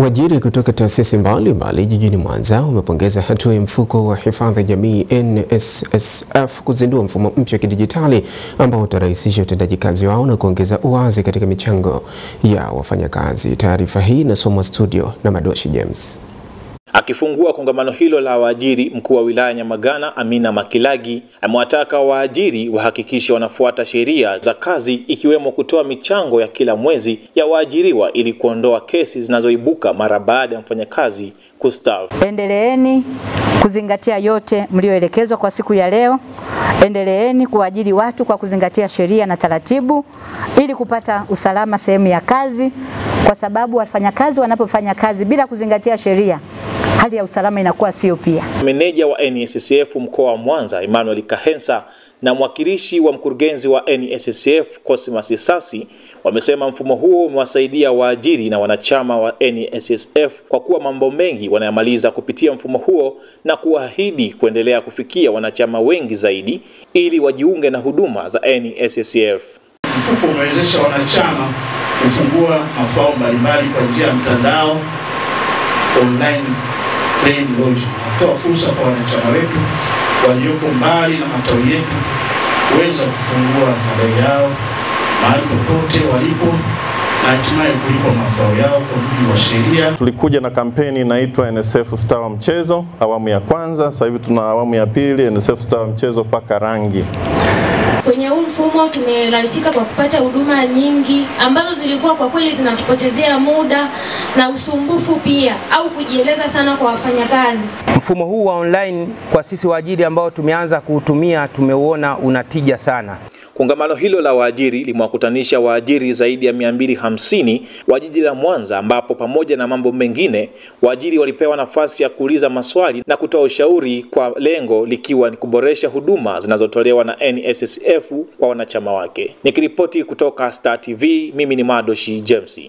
Waajiri kutoka taasisi mbalimbali jijini Mwanza wamepongeza hatua ya mfuko wa hifadhi jamii NSSF kuzindua mfumo mpya wa kidijitali ambao utarahisisha utendaji kazi wao na kuongeza uwazi katika michango ya wafanyakazi. Taarifa hii inasomwa studio na Madoshi James. Akifungua kongamano hilo la waajiri, mkuu wa wilaya Nyamagana Amina Makilagi amewataka waajiri wahakikishe wanafuata sheria za kazi ikiwemo kutoa michango ya kila mwezi ya waajiriwa ili kuondoa kesi zinazoibuka mara baada ya mfanyakazi kustaafu. Endeleeni kuzingatia yote mlioelekezwa kwa siku ya leo. Endeleeni kuajiri watu kwa kuzingatia sheria na taratibu ili kupata usalama sehemu ya kazi, kwa sababu wafanyakazi wanapofanya kazi bila kuzingatia sheria, hali ya usalama inakuwa sio pia. Meneja wa NSSF mkoa wa Mwanza Emmanuel Kahensa na mwakilishi wa mkurugenzi wa NSSF Cosmas Sasi wamesema mfumo huo umewasaidia waajiri na wanachama wa NSSF kwa kuwa mambo mengi wanayamaliza kupitia mfumo huo na kuahidi kuendelea kufikia wanachama wengi zaidi ili wajiunge na huduma za NSSF. Mfuko umewezesha wanachama kufungua mafao mbalimbali kwa njia ya mtandao, online claim lodging, kutoa fursa kwa wanachama wetu walioko mbali na matawi yetu kuweza kufungua madai yao mahali popote walipo na hatimaye kulipwa mafao yao kwa mujibu wa sheria. Tulikuja na kampeni inaitwa NSSF Star wa Mchezo awamu ya kwanza, sasa hivi tuna awamu ya pili, NSSF Star wa Mchezo paka rangi. Kwenye huu mfumo tumerahisika kwa kupata huduma nyingi ambazo zilikuwa kwa kweli zinatupotezea muda na usumbufu pia au kujieleza sana kwa wafanyakazi. Mfumo huu wa online kwa sisi waajiri ambao tumeanza kuutumia tumeuona unatija sana. Kongamano hilo la waajiri limewakutanisha waajiri zaidi ya 250 wa jiji la Mwanza, ambapo pamoja na mambo mengine waajiri walipewa nafasi ya kuuliza maswali na kutoa ushauri kwa lengo likiwa ni kuboresha huduma zinazotolewa na NSSF kwa wanachama wake. Nikiripoti kutoka Star TV, mimi ni Madoshi James.